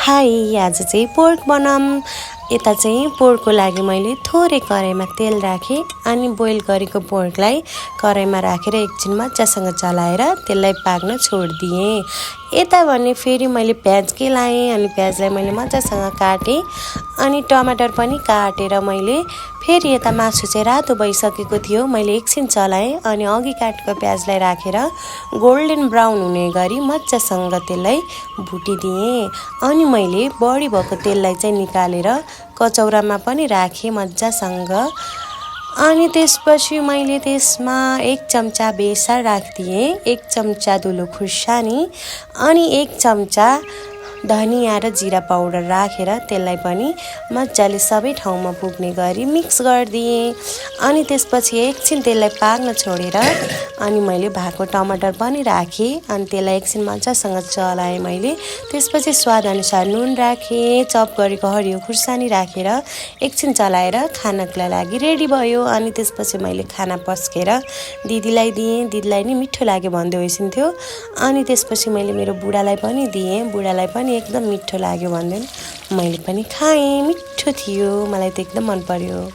High आज चाहिँ pork बनाऊँ। यता चाहिँ पोर्कको लागि मैले थोरै कराईमा तेल राखेँ अनि बोइल गरेको पोर्कलाई कराईमा राखेर एकछिन मजासँग चलाएर त्यसलाई पाक्न छोडिदिएँ। यता भने फेरि मैले प्याज केलाएँ अनि प्याजलाई मैले मजासँग काटेँ अनि टमाटर पनि काटेर मैले फेरि यता मासु चाहिँ रातो भइसकेको थियो। मैले एकछिन चलाएँ अनि अघि काटेको प्याजलाई राखेर गोल्डन ब्राउन हुने गरी मजासँग त्यसलाई भुटिदिएँ अनि मैले बढी भएको तेललाई चाहिँ निकालेर कचौरामा पनि राखेँ मजासँग। अनि त्यसपछि मैले त्यसमा 1 चम्चा बेसार राखिदिएँ, 1 चम्चा धुलो खुर्सानी अनि 1 चम्चा धनिया र जिरा पाउडर राखेर त्यसलाई पनि मजाले सबै ठाउँमा पुग्ने गरी मिक्स गरिदिएँ। अनि त्यसपछि एकछिन त्यसलाई पाक्न छोडेर अनि मैले भाको टमाटर पनि राखेँ अनि त्यसलाई एकछिन मजासँग चलाएँ मैले। त्यसपछि स्वादअनुसार नुन राखेँ, चप गरेको हरियो खुर्सानी राखेर एकछिन चलाएर खानाको लागि रेडी भयो। अनि त्यसपछि मैले खाना पस्केर दिदीलाई दिएँ, दिदीलाई नि मिठो लाग्यो भन्दै होइसिन्थ्यो। अनि त्यसपछि मैले मेरो बुढालाई पनि दिएँ, बुढालाई पनि एकदम मिठो लाग्यो भन्दै मैले पनि खाएँ। मिठो थियो, मलाई त एकदम मन पर्यो।